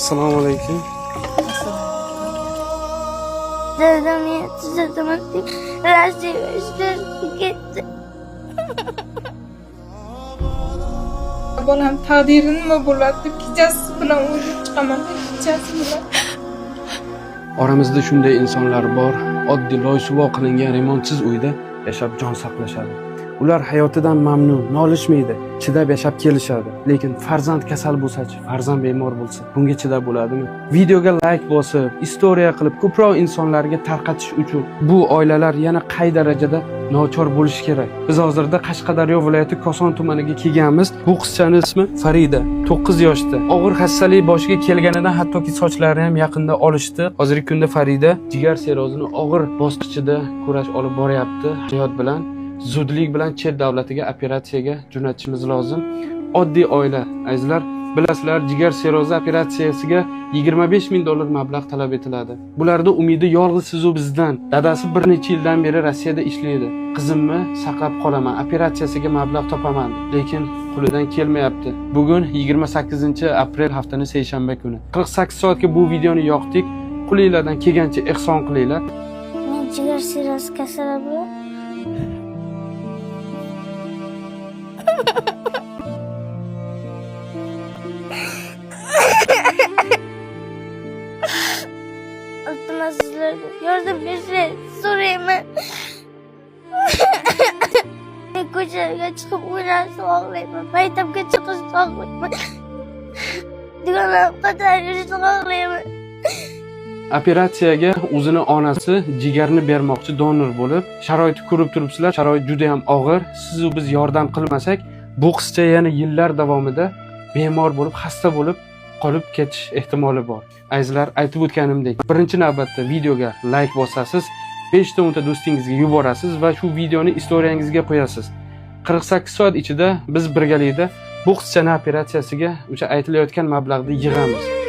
Assalomu alaykum. Dadam yetishtirdim deb Rossiyaga ishlashga ketdi. Bolam taqdiri nima bo'ladi deb kechasi bilan o'ylab chiqaman, kechasi bilan. Oramizda shunday insonlar bor, oddiy loy-suvoq qilingan remontsiz uyda yashab jon saqlashadi. Ular hayotidan mamnun, nolishmaydi, chidab yashab kelishadi. Lekin farzand kasal bo'lsa-chi, farzand bemor bo'lsa, bunga chidab bo'ladimi? Videoga like bosib, istoriya qilib, ko'proq insonlarga tarqatish uchun bu oilalar yana qay darajada nochor bo'lishi kerak? Biz hozirda Qashqadaryo viloyati Koson tumaniga kelganmiz. Bu qizchani ismi Farida, 9 yoshda. Og'ir xastalik boshiga kelganidan hattoki sochlarini ham yaqinda olishdi. Hozirgi kunda Farida jigar sirrozini og'ir bosqichida kurash olib boryapti hayot bilan. Zudlik bilan chet davlatiga operatsiyaga jo'natishimiz lozim. Oddiy oila, azizlar, bilasizlar, jigar sirrozi operatsiyasiga 25 ming dollar mablag' talab etiladi. Bularda umidi yolg'iz sizu bizdan. Dadasi bir necha yildan beri Rossiyada ishlaydi. Qizimni saqlab qolaman, operatsiyasiga mablag' topaman, lekin qo'lidan kelmayapti. Bugun 28 aprel, haftani seshanba kuni. 48 soatga bu videoni yoqdik. Qo'linglardan kelgancha ehson qilinglar. Men jigar sirrozi kasali bo'lib, iltimos, sizlardan yordam berishlarini so'rayman. Men ko'chaga chiqib o'ynashni xohlayman, maktabga chiqishni xohlayman, dugonam qator yurishni xohlayman. Operatsiyaga o'zini onasi jigarni bermoqchi donor bo'lib, sharoitni ko'rib turibsizlar, sharoit juda ham og'ir. Siz u biz yordam qilmasak, bu qizcha yana yillar davomida bemor bo'lib, xasta bo'lib qolib ketish ehtimoli bor. Azizlar, aytib o'tganimdek, birinchi navbatda videoga like bosasiz, 5 ta 10 ta do'stingizga yuborasiz va shu videoni istoriyangizga qo'yasiz. 48 soat ichida biz birgalikda bu qizchani operatsiyasiga o'sha aytilayotgan mablag'ni yig'amiz.